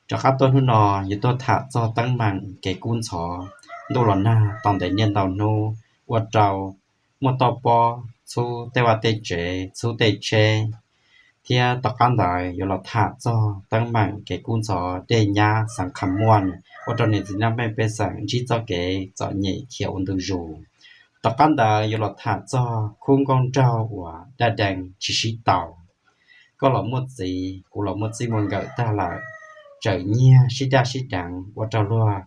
Rov qab tuaj hnub no yuav tuaj tham txog teeb meem kev kub ntxhov, ntuj los nag tau ntev niaj ntau hnub, ua rau muaj toj pob txhub tej vaj tej tsev, txhub tej tsheb, thiab tom qab ntawd yuav los tham txog teeb meem kev kub ntxhov dej nyab xeev Kham Muam, ua rau niam txiv laj mej pej xeem ntsib txoj kev txom nyem khiav ua ntu zus. Tom qab ntawd yuav los tham txog khub nkauj nraug uas daj dee tsis sib tau, koj los muaj txiv, kuv los muaj txij muaj nkawm tag lawm, tsawm nyiag sib daj sib deev ua rau luag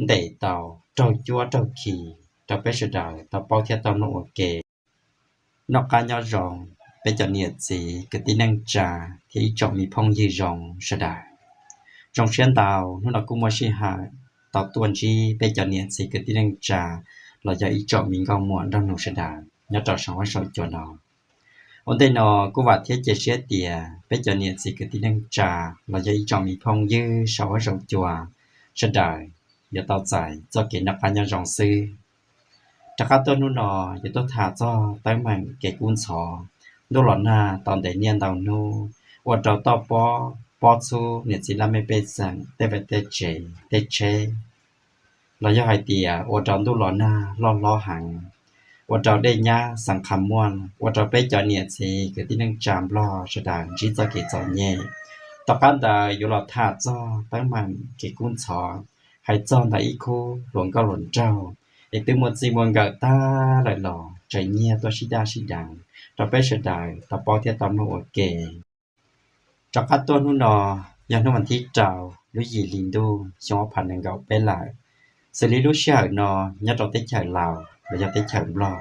ntes tau raug cuab raug khi, rau peb sawv daws tau paub thiab tau mloog ua ke. Noj qab nyob zoo, peb cov niam txiv kwv tij neej tsa thiab ib tsoom me phooj ywg zoo sawv daws. Zoo siab ntau, hnub no kuj muaj sij hawm tau tuaj ntsib peb cov niam txiv kwv tij neej tsa los yog ib tsoom me nkauj muam nraug nus sawv daws nyob rau saum huab saum cua no. Ua ntej no kuj vam thiab cia siab tias peb cov niam txiv kwv tij neej tsa los yog ib tsoom me phooj ywg saum huab saum cua sawv daws yuav tau txais txoj kev noj qab nyob zoo xwb. Rov qab tuaj hnub no yuav tuaj tham txog teeb meem kev kub ntxhov, ntuj los nag tau ntev niaj ntau hnub, ua rau toj pob, pob txhub niam txiv laj mej pej xeem tej vaj tej tsev, tej tsheb, los yog hais tias ua rau ntuj los nag loj hlob heev, ua rau dej nyab xeev Kham Muam, ua rau peb cov niam txiv kwv tij neej tsa Nplog sawv daws ntsib txoj kev txom nyem. Tom qab ntawd yuav los tham txog teeb meem kev kub ntxhov, hais txog ntawm ib khub hluas nkauj hluas nraug es twb muaj txij muaj nkawm tag lawm los tseem nyiag tuaj sib daj sib deev rau peb sawv daws tau paub thiab tau mloog ua ke. Rov qab tuaj hnub no yog hnub vas thib rau lub yim hli ntuj xyoo ob phav nees nkaum peb lawm. Xws li lub sij hawm no nyob rau teb chaws Laus los yog teb chaws Nplog,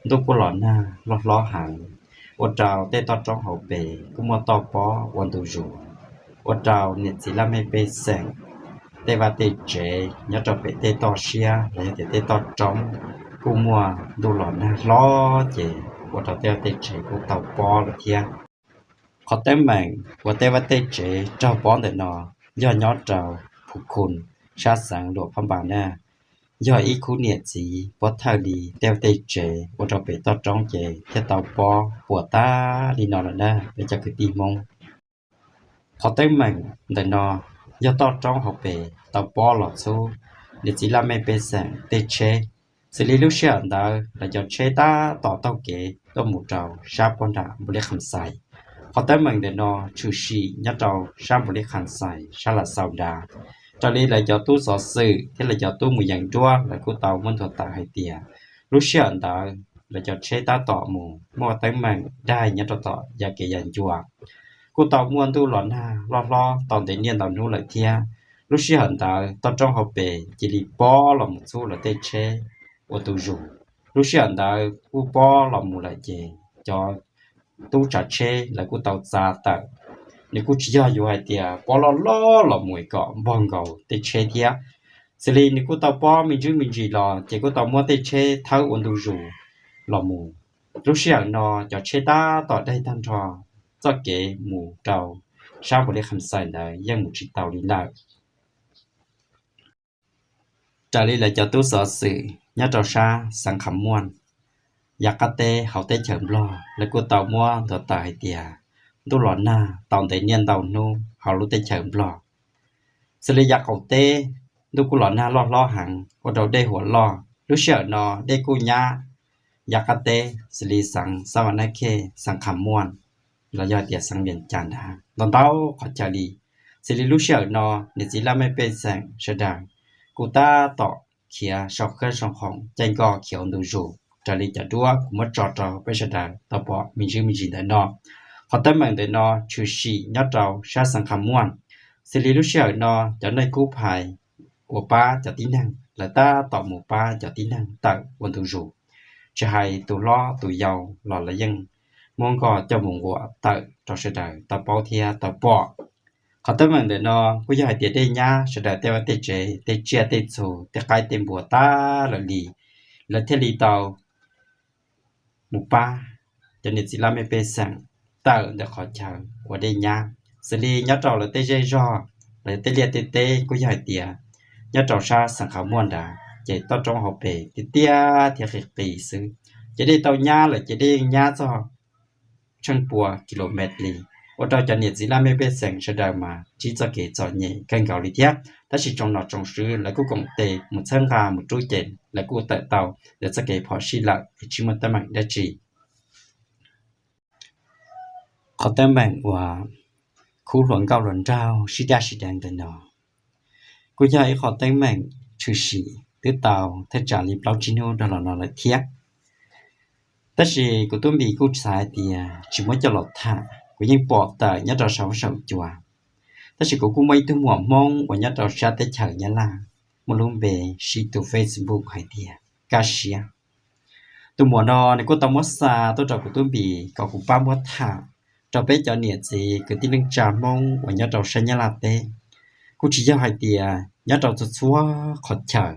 ntuj kuj los nag loj hlob heev, ua rau tej toj roob hauv pes kuj muaj toj pob ua ntu zus, ua rau niam txiv laj mej pej xeem tej vaj tej tsev nyob rau pem tej toj siab los yog tias tej toj roob kuj muaj ntuj los nag hlob ces ua rau tej vaj tej tsev kuj tau pob lawm thiab. Qhov teeb meem uas tej vaj tej tsev raug pob ntawm no yog nyob rau Phu Khun, sab xeev Luam Phab Npas na, yog ib khub niam txiv pob thawj li tej vaj tej tsev ua rau pem toj roob ces thiaj tau pob puas tag li no lawm na peb cov kwv tij Hmoob. Qhov teeb meem ntawm no yog toj roob hauv pes tau pob los txhub niam txiv laj mej pej xeem tej tsheb. Xws li lub sij hawm ntawd lawv cov tsheb tab tom taug kev tuaj mus rau sab pog nram Npaus Lis Kham Xais. Qhov teeb meem ntawm no tshwm sim nyob rau sab Npaus Lis Kham Xais sab Las Xaus Dav. Raws li lawv cov tub xov xwm thiab lawv cov tub mus yees nruab lawv kuj tau muab nthuav tawm hais tias lub sij hawm ntawd lawv cov tsheb tab tom mus muaj teeb meem daig nyob rau tom yam kev yam ncua. Kuj tau muaj ntuj los nag loj hlob tau ntev niaj ntau hnub lawm thiab. Lub sij hawm ntawd toj roob hauv pes cia li pob los mus txhub lawv tej tsheb ua ntu zus. Lub sij hawm ntawd kuj pob los mus lawm ces cov tub tsav tsheb lawv kuj tau txav tawm. Nws kuj tsis yog yuav hais tias pob loj loj los mus kom npog nkaus tej tsheb thiab. Xws li nws kuj tau pob me ntsis me ntsis los ces kuj tau muab tej tsheb thawb ua ntu zus los mus. Lub sij hawm no cov tsheb tab tom daig tag nrho, txoj kev mus rau sab Npaus Lis Kham Xais ntawd yeej mus tsis tau li lawm. Raws li lawv cov tub xov xwm nyob rau sab xeev Kham Muam, yav qab teb hauv teb chaws Nplog lawv kuj tau muab nthuav tawm hais tias ntuj los nag tau ntev niaj ntau hnub hauv lub teb chaws Nplog. Xws li yav qaum teb, ntuj kuj los nag loj hlob heev ua rau dej huam loj. Lub sij hawm no dej kuj nyab yav qab teb xws li xeev Xab Vas Nab Khej, xeev Kham Muam, los yog tias xeev Vias Cas ntag ntau ntau qhov chaw li. Xws li lub sij hawm no niam txiv laj mej pej xeem sawv daws kuj tab tom khiav sau khab sau khoom caij nkoj khiav ua ntu zus raws li cov duab kuv muab tso rau peb sawv daws tau pom me ntsis me ntsis ntawm no. Qhov teeb meem ntawm no tshwm sim nyob rau sab xeev Kham Muam. Xws li lub sij hawm no cov neeg kub phais uas pab cov tib neeg lawv tab tom mus pab cov tib neeg tawm ua ntu zus, tsis hais tus hlob tus yau los lawv yeej muab nkoj coj mus nquam tawm rau sawv daws tau paub thiab tau pom. Qhov teeb meem ntawm no kuj yog hais tias dej nyab sawv daws tej vaj tej tsev, tej tsiaj tej txhu, tej qaib tej npua tag lawm li, lawv thiaj li tau mus pab cov niam txiv laj mej pej xeem tawm ntawm qhov chaw uas dej nyab. Xws li nyob rau lawv tej zej zog, lawv tej liaj tej teb kuj yog hais tias nyob rau sab xeev Kham Muam nrad ces toj roob hauv pes tiaj tiaj thiab qis qis xwb, ces dej tau nyab lawm ces dej yeej nyab txog tsheej pua kilomev li. ua rau cov niam txiv laj mej pej xeem sawv daws mas ntsib txoj kev txom nyem kawg nkaus li thiab. Tab sis tsoom nom tsoom tswv lawv kuj koom tes mus txhawb nqa mus rub ces lawv kuj tawm tau lawv txoj kev phom sij lawm es tsis muaj teeb meem dab tsi. Qhov teeb meem uas khub hluas nkauj hluas nraug sib daj sib deev ntawm no kuj yog ib qhov teeb meem tshwm sim twb tau thaj tsam li plaub tsib hnub dhau los no lawm thiab. Tab sis kuv tub Npis kuj xav hais tias tsis muab coj los tham, kuv yeej pom tawm nyob rau saum saum cua. Tab sis kuv kuj muaj ib tug muam Hmoob uas nyob rau sab teb chaws Nyab Laj, muaj lub npe siv tus Facebook hais tias Kaj Siab. Tus muam no nws kuj tau muab xa tuaj rau kuv tub Npis kom kuv pab muab tham rau peb cov niam txiv kwv tij neej tsa Hmoob uas nyob rau sab Nyab Laj teb. Kuj tsis yog hais tias nyob rau txhua txhua qhov chaw,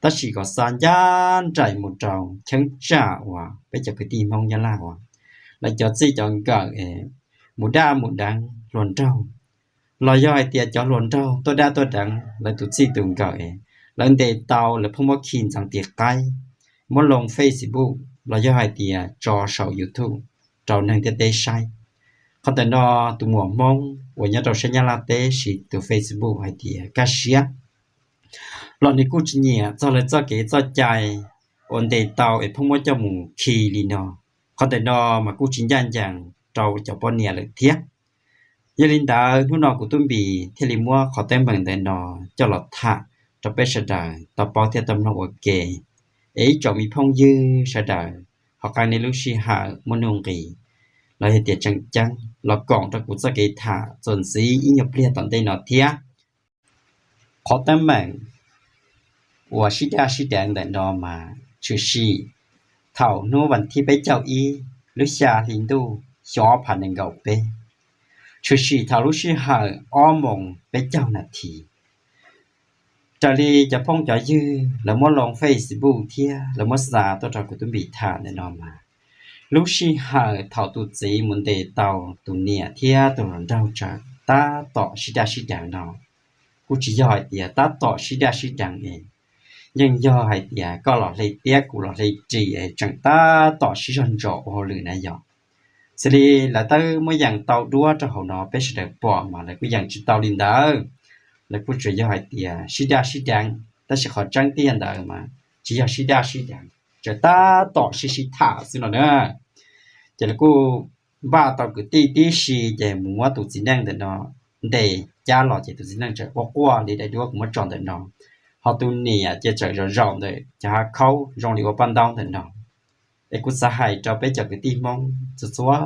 tab sis kom xa ncaj nraim mus rau cheeb tsam uas peb cov kwv tij Hmoob Nyab Laj uas lawv cov txij cov nkawm es mus daj mus deev hluas nraug, los yog hais tias cov hluas nraug tuaj daj tuaj deev lawv tus txij tus nkawm es lawv ntes tau lawv pheej muab khi ntxeev tis qaib, muab loo Facebook los yog hais tias tso saum YouTube rau neeg ntiaj teb saib. Qhov ntawm no tus muam Hmoob uas nyob rau sab Nyab Laj teb siv tus Facebook hais tias Kaj Siab los nws kuj tsis nyiam txog lawv txoj kev txoj cai uas ntes tau es pheej muab coj mus khi li no. Qhov ntawm no mas kuj tsis ncaj ncees rau cov poj niam lawm thiab. Yog li ntawd hnub no kuv tub Npis thiaj li muab qhov teeb meem ntawm no coj los tham rau peb sawv daws tau paub thiab tau mloog ua ke. Es ib tsoom me phooj ywg sawv daws, hauv qee nej lub sij hawm muaj nuj nqis los yog tias tseem ceeb los koom rau kuv txoj kev tham txuas ntxiv ib nyuag pliag tom ntej no thiab. Qhov teeb meem uas sib daj sib deev ntawm no mas tshwm sim thaum hnub vas thib peb caug ib lub xya hli ntuj xyoo ob phav nees nkaum peb, tshwm sim thaum lub sij hawm ob moos peb caug nas this. Raws li cov phooj cov ywg lawv muab loo Facebook thiab lawv muab xa tuaj rau kuv tub Npis tham ntawm no mas, lub sij hawm thaum tus txiv mus ntes tau tus niam thiab tus hluas nraug tsawv tab tom sib daj sib deev no, kuj tsis yog hais tias tab tom sib daj sib deev es, yeej yog hais tias koj los hle tiab kuv los hle ris es tseem tab tom sib zog ntsos ua hauj lwm na yom. Xws li lawv twb muab yees tau duab rau hauv no peb sawv daws pom mas lawv kuj yees tsis tau li ntawd. Lawv kuj tsuas yog hais tias sib daj sib deev, tab sis qhov tseeb tiag ntawd mas tsis yog sib daj sib deev, tsuas tab tom sib sib tham xwb no na. Ces lawv kuj npaj tau kwv tij tib si ces mus muab tus txiv neej ntawm no ntes cab los ces tus txiv neej tseem quaj quaj li daim duab kuv muab tso ntawm no, ho tus niam ces tseem zaum zaum ntawm cov hav khaub zoo li ua paj ntaub ntawm no. Es kuv xav hais rau peb cov kwv tij Hmoob txhua txhua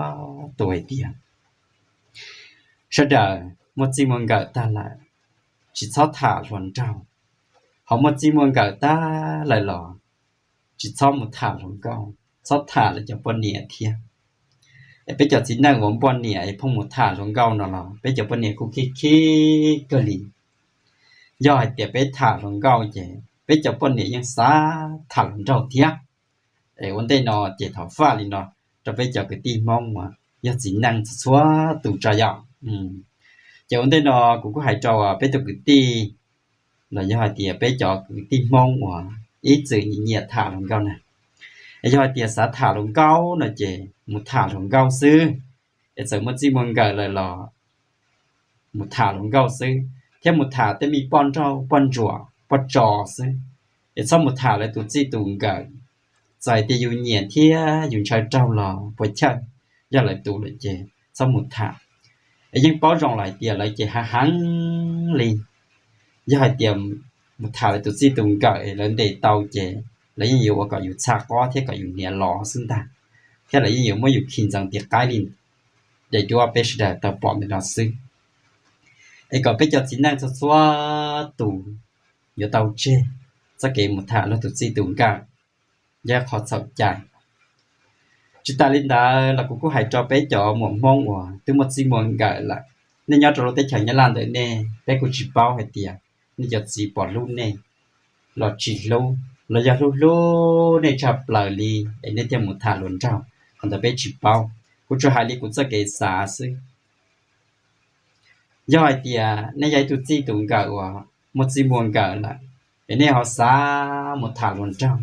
tus hais tias, sawv daws muaj txij muaj nkawm tag lawm, tsis txhob tham hluas nraug. Ho muaj txij muaj nkawm tag lawm los tsis txhob mus tham hluas nkauj, txhob tham lawv cov poj niam thiab. Es peb cov txiv neej uas poj niam es pheej mus tham hluas nkauj no los peb cov poj niam kuj khib khib kawg li. Yog hais tias peb tham hluas nkauj ces peb cov poj niam yeej xav tham hluas nraug thiab. Es ua ntej no ces thov faj li no rau peb cov kwv tij Hmoob uas yog txiv neej txhua txhua tus tso yom. Ces ua ntej no kuv kuj hais rau peb tus kwv tij los yog hais tias peb cov kwv tij Hmoob uas ib txwm nyiam tham hluas nkauj na, es yog hais tias xav tham hluas nkauj no ces mus tham hluas nkauj xwb. Es txawm muaj txij muaj nkawm lawm los mus tham hluas nkauj xwb, thiab mus tham tej me poj nrauj poj ntsuam poj tso xwb. Es txhob mus tham lawv tus txij tus nkawm. Txawm hais tias yus nyiam thiab yus ntshaw raug los puas chawj, yog lawv tus lawm ces txhob mus tham. Es yeej paub zoo lawm hais tias lawv ces hav heev li. Yog hais tias mus tham lawv tus txij tus nkawm es lawv ntes tau ces lawv yeej yuav ua kom yus txhaj qob thiab kom yus hniav los xwb ntag, thiab lawv yeej yuav muab yus khi ntxeev tiv qaib li daim duab peb sawv daws tau pom ntawm no xwb. Es kom peb cov txiv neej txhua txhua tus yuav tau tseg txoj kev mus tham luag tus txij tus nkawm, yog qhov txhaum cai. Tsis tas li ntawd los kuv kuj hais rau peb cov muam Hmoob uas twb muaj txij muaj nkawm lawm, nej nyob rau lub teb chaws Nyab Laj ntawm nej, peb kuj tsis paub hais tias nej cov txiv puas hlub nej los tsis hlub, los yog hlub hlub nej tshaj plaws li es nej thiaj mus tham hluas nraug, qhov ntawd peb tsis paub. Kuv tsuas hais li kuv txoj kev xav xwb. Yog hais tias nej yog ib tug txij tus nkawm uas muaj txij muaj nkawm lawm, es nej ho xav mus tham hluas nraug,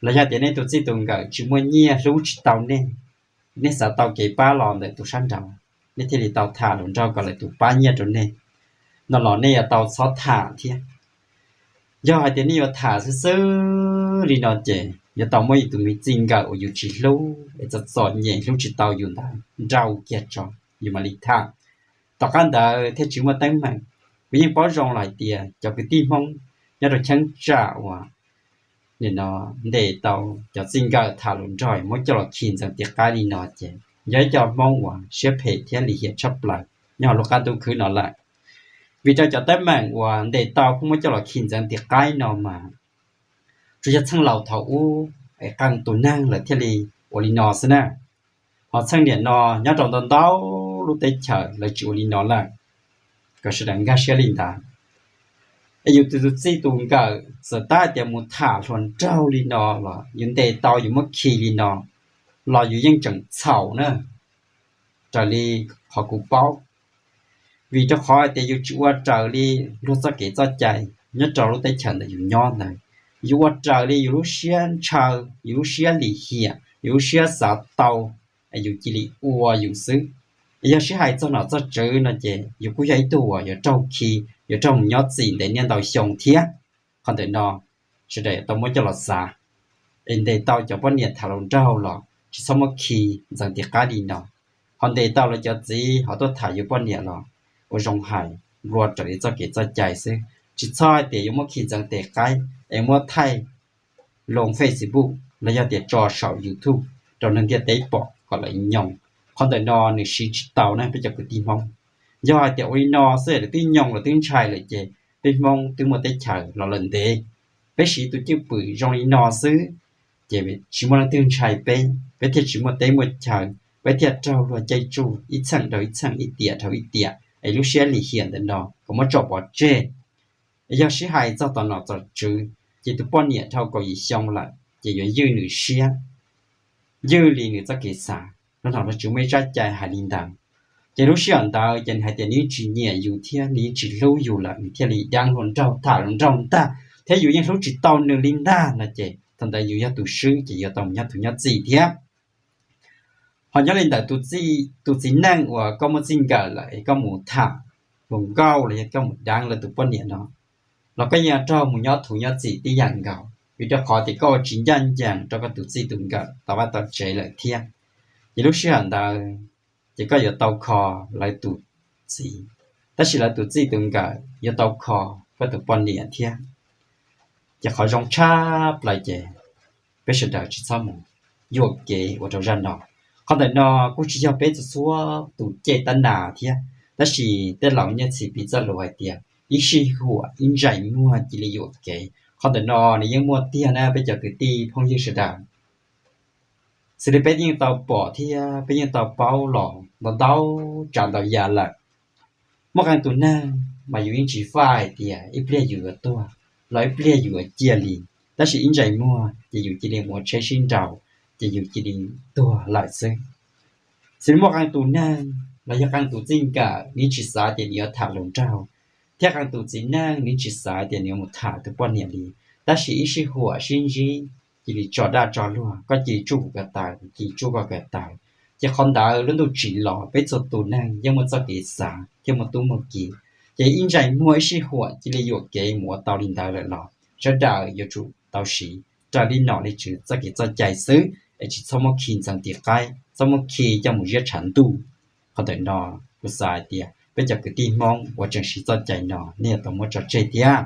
los yog tias nej tus txij tus nkawm tsis muaj nyiaj hlub tsis tau nej, nej xav tau kev pab los ntawm tus sab nraud, peb thiaj li tau tham hluas nraug kom lawv tus pab nyiaj rau nej. No los nej yuav tau txhob tham thiab. Yog hais tias nej yuav tham xwb xwb li no ces yuav tau muab yus tus me txij nkawm uas yus tsis hlub es txom txom nyem hlub tsis tau yus ntawd nrauj kiag tso, yus mam li tham. Tom qab ntawd thiaj tsis muaj teeb meem. Kuv yeej paub zoo los hais tias cov kwv tij Hmoob nyob rau cheeb tsam uas nim no ntes tau cov txij nkawm tham hluas nraug muab coj los khi ntxeev tiv qaib li no ces yog ib co Hmoob uas siab phem thiab lim hiam tshaj plaws nyob hauv lub qab ntuj khwb no lawm. Vim rau cov teeb meem uas ntes tau pheej muab coj los khi ntxeev tiv qaib no mas tsuas yog txheej laus thaum ub es qee tus neeg lawv thiaj li ua li no xwb na. Ho txheej niam no nyob rau ntau ntau lub teb chaws lawv tsis ua li no lawm. Kom sawv daws nkag siab li ntawd. Es yus tus txij tus nkawm txawm tab hais tias mus tham hluas nraug li no los yus ntes tau yus muab khi li no los yus yeej tseem txhaum na, raws li qhov kuv paub. Vim rau qhov hais tias yus tsis ua raws li luag txoj kev txoj cai nyob rau lub teb chaws ntawm yus nyob ntawd, yus ua raws li yus lub siab ntshaw, yus lub siab lim hiam, yus lub siab xav tau, yus cia li ua yus xwb. Yog sib hais txog nom txog tswv no ces yus kuj yog ib tug uas yuav raug khi, yuav raug mus nyob txim ntev niaj ntau xyoo thiab. Qhov ntawm no sawv daws tau muab coj los xav. Es ntes tau cov poj niam tham hluas nraug los tsis txhob muab khi ntxeev tiv qaib li no. Ho ntes tau lawv cov txiv ho tuaj tham yus poj niam los ua zoo hais, nplua raws li txoj kev txoj cai xwb, tsis txhob hais tias yuav muab khi ntxeev tiv qaib es muab thaij loo Facebook los yog tias tso saum YouTube rau neeg ntiaj teb pom kom lawv nyoog. Qhov ntawm no nws siv tsis tau na peb cov kwv tij Hmoob. Yog hais tias ua li no xwb lawv twb nyoog lawv twb ntshai lawm ces peb Hmoob twb muaj teb chaws los lawm ntev. Peb siv tus cwj pwm zoo li no xwb ces tsis muaj leej twg ntshai peb, peb thiaj tsis muaj teb muaj chaw, peb thiaj raug luag caij tsuj ib txheej dhau ib txheej, ib tiam dhau ib tiam, es lub siab lim hiam ntawm no kom muab tso pov tseg. Yog sib hais txog tom nom tom tswv ces tus poj niam dhau kaum yim xyoo lawm ces yuav ywj nws siab, ywj li nws txoj kev xav. Los nom los tswv muaj ib tsab cai hais li ntawd. Ces lub sij hawm ntawd ces nws hais tias nws yeej tsis nyiam yus thiab nws yeej tsis hlub yus lawm, nws thiaj li deev hluas nraug tham hluas nraug ntag, thiab yus yeej hlub tsis tau nws li ntag no ces thaum ntawd yus yog tus swb ces yuav tau mus nyob tus nyob txim thiab. Ho nyob li ntawm tus txiv neej uas koj muaj txij nkawm lawm es koj mus tham hluas nkauj los yog koj mus deev lawv tus poj niam no los koj yeej raug mus nyob tus nyob txim tib yam nkaus, vim rau qhov tias koj ua tsis ncaj ncees rau koj tus txij tus nkawm tau vaj tau tsev lawm thiab. Ces lub sij hawm ntawd ces koj yuav tau kho lawv tus txiv, tab sis lawv tus txij tus nkawm yuav tau kho koj tus poj niam thiab. Ces qhov zoo tshaj plaws ces peb sawv daws tsis txhob mus yuam kev ua rau zaj no. Qhov ntawm no kuj tsis yog peb txhua txhua tus caj tab nas thiab, tab sis tej laus nyiaj txhis piv txoj lus hais tias ib sij huam ib ntsais muag cia li yuam kev. Qhov ntawm no nws yeej muaj tiag na peb cov kwv tij phooj ywg sawv daws. Xws li peb yeej tau pom thiab peb yeej tau paub los ntau ntau tsav ntau yam lawm. Muaj qee tus neeg mas yus yeej tsis faj hais tias ib pliag yus yuav tuag los ib pliag yus yuav ciaj li, tab sis ib ntsais muag ces yus cia li mus ua tsheb sib nraus, ces yus cia li tuag lawm xwb. Xws li muaj qee tus neeg los yog qee tus txij nkawm nws tsis xav tias nws yuav tham hluas nraug, thiab qee tus txiv neej nws tsis xav tias nws yuav mus tham tus poj niam li, tab sis ib sij huam sib ntsib cia li tso dag tso luag, koj cia li tsuj kuv ko taw, kuv cia li tsuj koj ko taw. Ces qhov ntawd lub ntuj tsim los peb txhua tus neeg yeej muaj txoj kev xav thiab muaj tub muaj ki, ces ib ntsais muag ib sij huam cia li yuam kev mus ua tau li ntawd lawm los sawv daws yuav tsum tau siv raws li nom li tswv txoj kev txoj cai xwb, es tsis txhob muab khi ntxeev tim qaib, txhob muab khi coj mus ziab tshav ntuj. Qhov ntawm no kuv xav hais tias peb cov kwv tij Hmoob uas tseem siv txoj cai no nej yuav tau muab tso tseg thiab.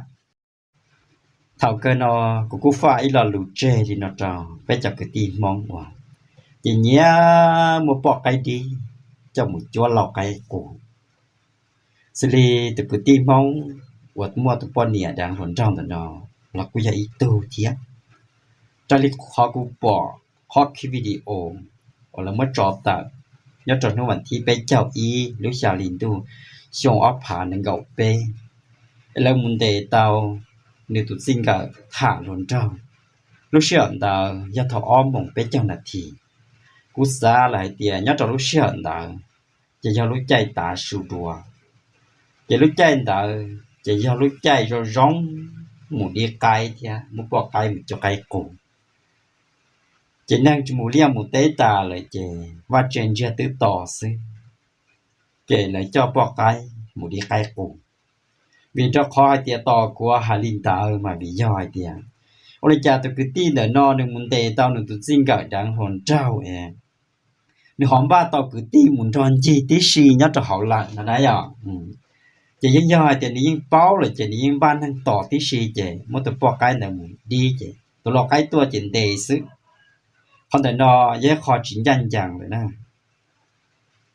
Thaum kawg no kuv kuj faj ib lo lus tseg li no rau peb cov kwv tij Hmoob uas ces nyiam muab poj qaib dib coj mus cuab lau qaib qus. Xws li tus kwv tij Hmoob uas muaj tus poj niam deev hluas nraug ntawm no los kuj yog ib tug thiab. Raws li qhov kuv pom qhov clip video uas lawv muab tso tawm nyob rau hnub vas thib peb caug ib lub xya hli ntuj xyoo ob phav nees nkaum peb, es lawv mus ntes tau nws tus txij nkawm tham hluas nraug. Lub sij hawm ntawd yog thaum ob moos peb caug nas this. Kuv xav lawm hais tias nyob rau lub sij hawm ntawd ces yog lub caij tav su dua, ces lub caij ntawd ces yog lub caij zoo zoo mus dib qaib thiab muab poj qaib mus cuab qaib qus. Ces neeg tsis mus liaj mus teb tas lawm ces vaj tse ntsiag twb to xwb. ces lawv coj poj qaib mus dib qaib qus. Vim rau qhov hais tias tos kuv hais li ntawd mas vim yog hais tias ua li cas tus kwv tij ntawm no nws mus ntes tau nws tus txij nkawm deev hluas nraug es nws ho npaj tau kwv tij mus nrog ncig tib si nyob rau hauv lawm no na yom. Ces yeej yog hais tias nws yeej paub lawm ces nws yeej npaj neeg tos tib si ces muab tus poj qaib ntawd mus dib ces tus lau qaib tuaj ces ntes xwb. Qhov ntawm no yog ib qho tsis ncaj ncees lawm na.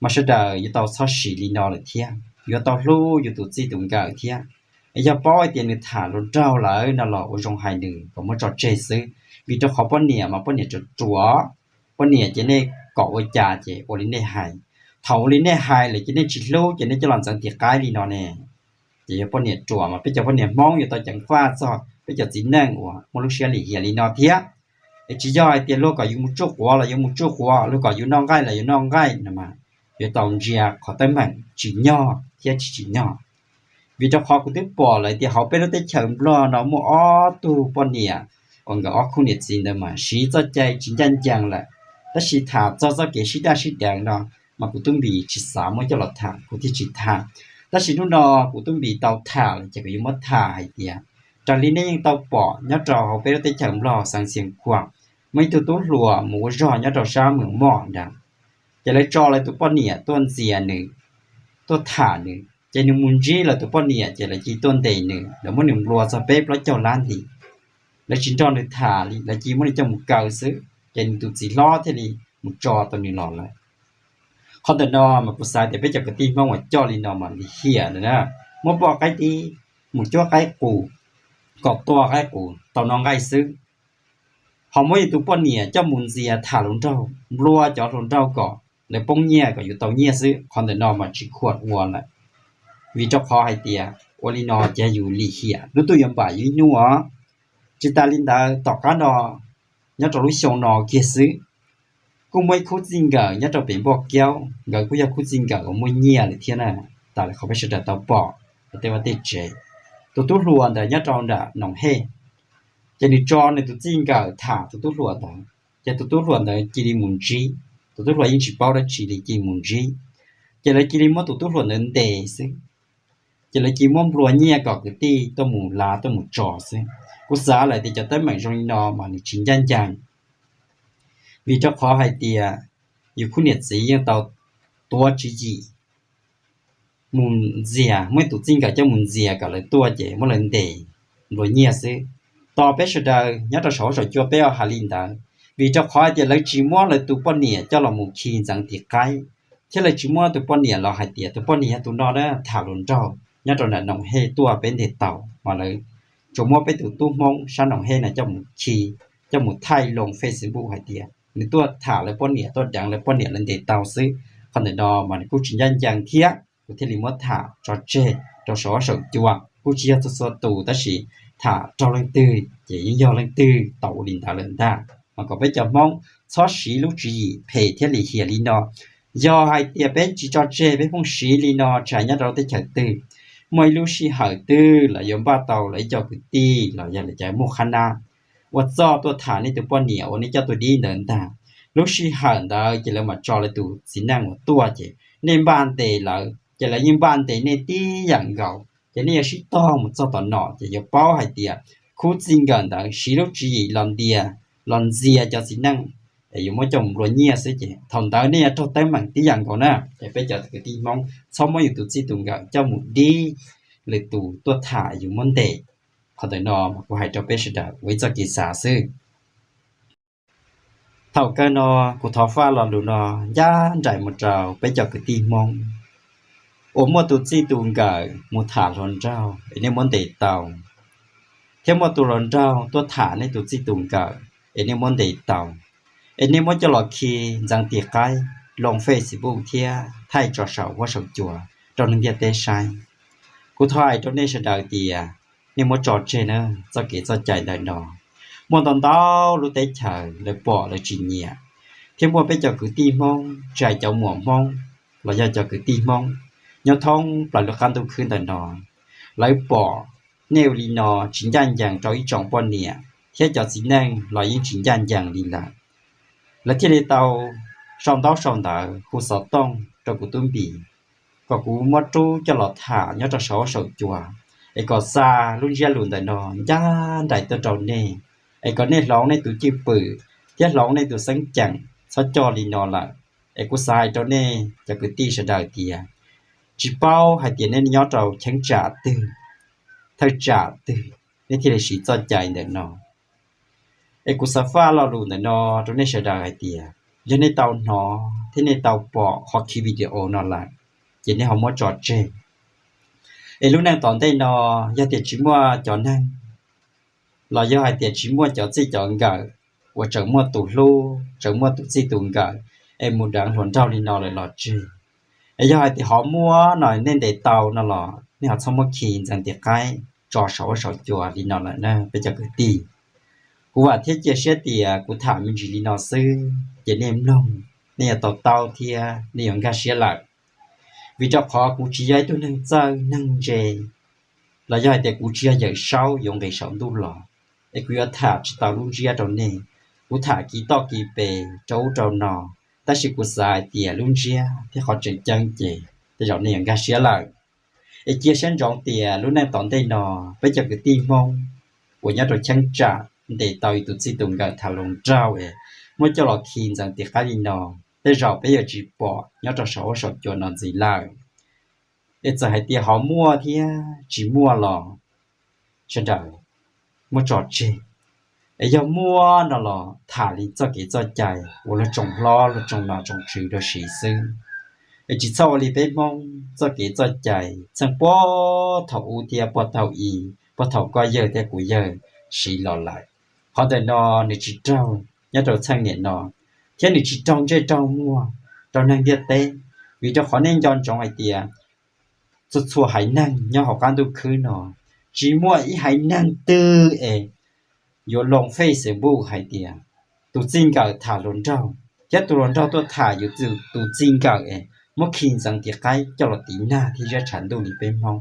Mas sawv daws yuav tau txhob siv li no lawm thiab, yuav tau hlub yus tus txij tus nkawm thiab. Es yog paub hais tias nws tham hluas nraug lawm no los ua zoo hais nws kom muab tso tseg xwb, vim rau qhov poj niam mas poj niam ruam ruam, poj niam ces nej kom ua cas ces ua li nej hais. Thaum ua li nej hais lawm ces nej tsis hlub ces nej coj los ntxeev tim qaib li no ne. Ces yog poj niam ruam mas peb cov poj niam Hmoob yuav tau ceev faj txog peb cov txiv neej uas muaj lub siab lim hiam li no thiab. Es tsis yog hais tias luag kom yus mus tsuj quav los yuav mus tsuj quav, luag kom yus noj nqaij los yuav noj nqaij no mas yuav tau ntsia qhov teeb meem tsim nyog thiab tsis tsim nyog. Vim rau qhov kuv twb pom lawm tias hauv peb lub teb chaws Nplog no muaj ob tug poj niam uas nkawd ob khub niam txiv ntawd mas siv txoj cai tsis ncaj ncees lawm. Tab sis tham txog txoj kev sib daj sib deev no mas kuv tub Npis tsis xav muab coj los tham kuv thiaj tsis tham. Tab sis hnub no kuv tub Npis tau tham lawm ces kuv yuav muab tham hais tias raws li nej yeej tau pom nyob rau hauv peb lub teb chaws Nplog xeev Xiav Khuam, muaj ib tug tub hluas mus ua zog nyob rau sab Mws Moj ntawd, ces lawv tso lawv tus poj niam tuaj ntxias nws, tuaj tham nws, ces nws mus ntsib lawv tus poj niam ces lawv cia tuaj ntes nws, lawv muab nws nplua txog peb plaub caug lab nti. Lawv tsis nrog nws tham li, lawv cia muab nws coj mus kaw xwb, ces nws tus txiv hlob thiaj li mus tso tau nws los lawm. Qhov ntawm no mas kuv xav tias peb cov kwv tij Hmoob uas coj li no mas lim hiam lawm na. Muab poj qaib dib, mus cuab qaib qus, kom tua qaib qus tau noj nqaij xwb, ho muab yus tus poj niam coj mus ntxias tham hluas nraug, nplua cov hluas nraug kom lawv poob nyiaj kom yus tau nyiaj xwb. Qhov ntawm no mas tsis khuam ua lawm, vim rau qhov hais tias ua li no ces yus lim hiam lub tuj yuav npam yus ib hnub os. Tsis tas li ntawd tom qab no, nyob rau lub xyoo no kiag xwb, kuj muaj ib khub txij nkawm nyob rau pem Npoj Kaub, nkawd kuj yog khub txij nkawm uas muaj nyiaj lawm thiab na. Tas li qhov peb sawv daws tau pom hauv tej vaj tej tsev, tus tub hluas ntawd nyob rau nram Noom Hej, ces nws tso nws tus txij nkawm tham tus tub hluas ntawd, ces tus tub hluas ntawd cia li mus ntsib, tus tub hluas yeej tsis paub dab tsi li cia li mus ntsib, ces lawv cia li muab tus tub hluas ntawd ntes xwb, ces lawv cia li muab nplua nyiaj kom kwv tij tuaj mus lav tuaj mus tso xwb. Kuv xav lawm tias cov teeb meem zoo li no mas nws tsis ncaj ncees, vim rau qhov hais tias yus khub niam txiv yeej tau tuav tswv yim mus ntxias, muaj tus txij nkawm coj mus ntxias kom lawv tuaj ces muab lawv ntes nplua nyiaj xwb. Tos peb sawv daws nyob rau saum huab saum cua peb ho hais li ntawd, vim rau qhov hais tias lawv tsis muab lawv tus poj niam coj los mus khi ntxeev tim qaib, thiab lawv tsis muab tus poj niam los hais tias tus poj niam yog tus no na tham hluas nraug nyob rau nram Noom Hej tuaj peb ntes tau, mas lawv tsuas muab peb tus tub Hmoob sab Noom Hej no coj mus khi, coj mus thaij loo Facebook hais tias nws tuaj tham lawv poj niam, tuaj deev lawv poj niam, lawv ntes tau xwb. Qhov ntawm no mas nws kuj tsis ncaj ncees thiab, kuv thiaj li muab tham tso tseg rau saum huab saum cua. Kuj tsis yog txhua txhua tus tab sis tham raug leej twg ces yeej yog leej twg tau ua li ntawd lawm ntag. Mas kom peb cov Hmoob txhob siv lub tswv yim phem thiab lim hiam li no. Yog hais tias peb tsis tso tseg, peb pheej siv li no tshaj nyob rau lub teb chaws twg, muaj ib lub sij hawm twg lawv yuav npaj tau lawv ib co kwv tij los yog lawv cov muaj qhab nab ua txuj tuaj tham nej tus poj niam uas nej coj tuaj dib ntawd ntag. Lub sij hawm ntawd ces lawv mam tso lawv tus txiv neej uas tuaj ces nej npaj ntes lawv ces lawv yeej npaj ntes nej tib yam nkaus, ces nej yuav sib tog mus txog tom no ces yuav paub hais tias khub txij nkawm ntawd siv lub tswv yim los ntias, los ntxias cov txiv neej es yuav muab coj mus nplua nyiaj xwb ces thaum ntawd nej yuav raug teeb meem tib yam nkaus na. Es peb cov kwv tij Hmoob txhob muab yus tus txij tus nkawm coj mus dib lwm tus tuaj tham yus muab ntes. Qhov ntawm no mas kuv hais rau peb sawv daws ua ib txoj kev xav xwb. Thaum kawg no kuv thov faj lo lus no ncaj nraim mus rau peb cov kwv tij Hmoob uas muaj tus txij tus nkawm mus tham hluas nraug es nej muab ntes tau, thiab muaj tus hluas nraug tuaj tham nej tus txij tus nkawm es nej muab ntes tau, es nej muab coj los khi ntxeev tim qaib, loo Facebook thiab thaij tso saum huab saum cua rau neeg ntiaj teb saib. Kuv thov hais rau nej sawv daws tias nej muab tso tseg na, txoj kev txoj cai ntawm no muaj ntau ntau lub teb chaws lawv pom lawv tsis nyiam, thiab muaj peb cov kwv tij Hmoob, tsis hais cov muam Hmoob los yog cov kwv tij Hmoob nyob thoob plaws lub qab ntuj khwb ntawm no, lawv pom nej ua li no tsis ncaj ncees rau ib tsoom poj niam thiab cov txiv neej los yeej tsis ncaj ncees li lawm. Lawv thiaj li tau sau ntaub sau ntawv hu xov tooj rau kuv tub Npis, kom kuv muab rub coj los tham nyob rau saum huab saum cua, es kom xa lub ntsiab lus ntawm no ncaj nraim tuaj rau nej, es kom nej hloov nej tus cwj pwm thiab hloov nej tus xeeb ceem txhob coj li no lawm. Es kuv xav hais rau nej cov kwv tij sawv daws tias tsis paub hais tias nej nyob rau cheeb tsam twg, thawj tsam twg, nej thiaj li siv txoj cai ntawm no. Es kuv xav faj lo lus ntawm no rau nej sawv daws hais tias yog nej tau hnov thiab nej tau pom qhov khi video no lawm, ces nej ho muab tso tseg. Es lub neej tom ntej no yog tias tsis muaj cov neeg los yog hais tias tsis muaj cov txij cov nkawm uas tseem muaj tus hlub, tseem muaj tus txij tus nkawm, es mus deev hluas nraug li no lawm los tseg. Es yog hais tias ho muaj no nej ntes tau no los nej ho txhob muab khi ntxeev tiv qaib tso saum huab saum cua li no lawm na peb cov kwv tij. Kuv vam thiab cia siab tias kuv tham me ntsis li no xwb ces nej mloog, nej yuav tau taub thiab nej yuav nkag siab lawm. Vim rau qhov kuv tsis yog ib tug neeg txawj neeg ntse, los yog hais tias kuv tsis yog Yawm Saub yuav nqis saum ntuj los, es kuv yuav tham tsis tau lub ntsiab rau nej. Kuv tham kiv toj kiv pes rau ub rau no, tab sis kuv xav hais tias lub ntsiab thiab qhov tseem ceeb ces tej zaum nej yuav nkag siab lawm. Es cia siab ntsoov tias lub neej tom ntej no peb cov kwv tij Hmoob uas nyob rau cheeb tsam ntes tau ib tus txij tus nkawm tham hluas nraug es muab coj los khi ntxeev tiv qaib li no, tej zaum peb yuav tsis pom nyob rau saum huab saum cua no ntxiv lawm. Es txawm hais tias ho muaj thiab tsis muaj los sawv daws muab tso tseg. Es yog muaj no los tham li txoj kev txoj cai uas luag tsoom hlob luag tsoom nom tsoom tswv rau siv xwb. Es tsis txhob ua li peb Hmoob txoj kev txoj cai txheej puag thaum ub thiab puag thaum i, puag thaum koj yawg thiab kuv yawg siv los lawm. Qhov ntawm no nws tsis raug nyob rau txheej niam no, thiab nws tsis raug ntsej raug muag rau neeg ntiaj teb. Vim rau qhov nej nco ntsoov hais tias txhua txhua haiv neeg nyob hauv qab ntuj khwb no, tsis muaj ib haiv neeg twg es yuav loo Facebook hais tias tus txij nkawm tham hluas nraug thiab tus hluas nraug tuaj tham yus tus txij nkawm es muab khi ntxeev tiv qaib coj los tiv nag thiab ziab tshav ntuj li peb Hmoob.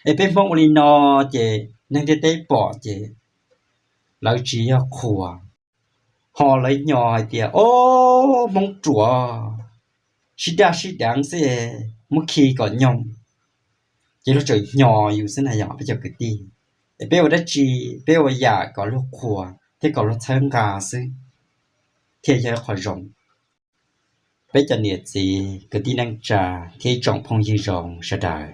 Es peb Hmoob ua li no ces neeg ntiaj teb pom ces lawv tsis yog qhuas, ho lawv nyo hais tias, o, Hmoob ruam, sib daj sib deev xwb, muab khi kom nyob. Ces luag tseem nyo yus xwb na yog peb cov kwv tij. Es peb ua dab tsi, peb ua yam kom luag qhuas thiab kom luag txhawb nqa xwb, thiaj yog ib qho zoo. Peb cov niam txiv kwv tij neej tsa thiab ib tsoom phooj ywg zoo sawv daws,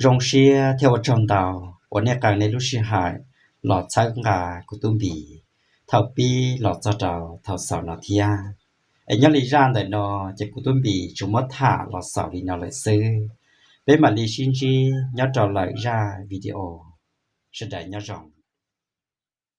zoo siab thiab ua tsaug ntau uas nej qee nej lub sij hawm los txhawb nqa kuv tub Npis thaum pib los txog rau thaum xaus no thiab. Es nyob li zaj ntawm no ces kuv tub Npis tsuas muab tham los xaus li no lawm xwb. Peb mam li sib ntsib nyob rau lwm zaj video. Sawv daws nyob zoo.